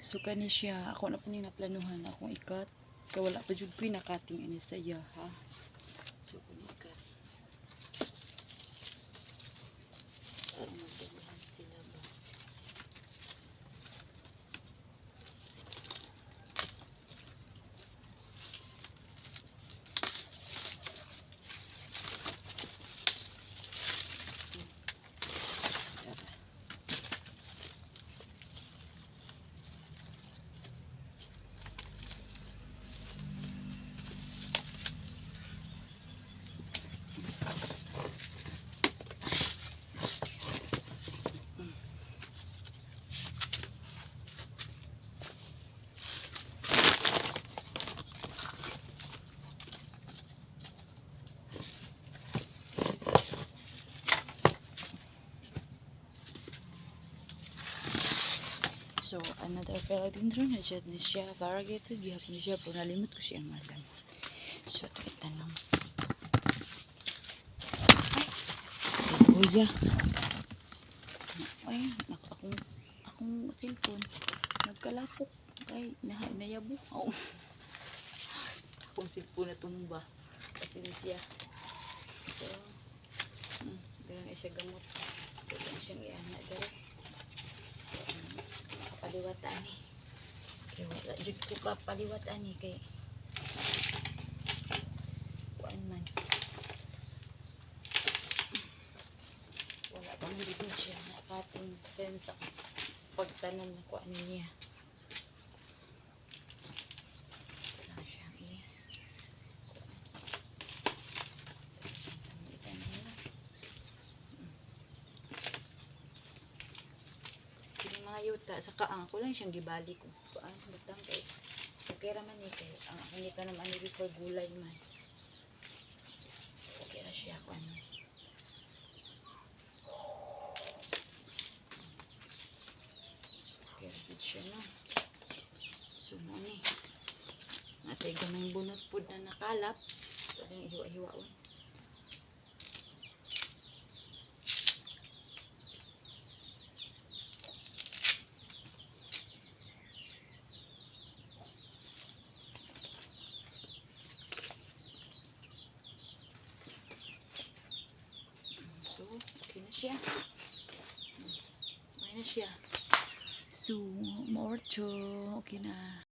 So kani siya, ako na po ni naplanuhan akong i-cut. Kay wala pa jud ko'y nakating ini sa iya ha. So kung i-cut. Para magdaghan sila ba. Tara. So, another philodendron na dyan ni siya. Variegated, gihapon siya. Pero nalimot ko siya ang ngalan. So, ito itanong. Ay! Luya. Ay, akong cellphone. Nagkalapok. Ay, nayabo. Oh. Akong cellphone na tumba. Kasi ni siya. So, ganun siya gamot. So, ganun siyang iana dere. Kapaliwat ani. Kay wala jud ko kapaliwat ani kay kuan man. Wala bang gid siya nakating sense sa pagtanom na kuan niya. Wala siyang kuan. Itanom na. Kini mga yuta sa kaang ako lang siyang gibalik og kuan butang kay okay ra man ni kay ang akong gitanom ani before gulay man. So, okay ra siya kuan. Okay ra jud siya, no. So mo ni. Natay gamay bunot pud na nakalap. So ang hiwa-hiwaon. So, okay na siya. Okay na siya. So, more to, okay na.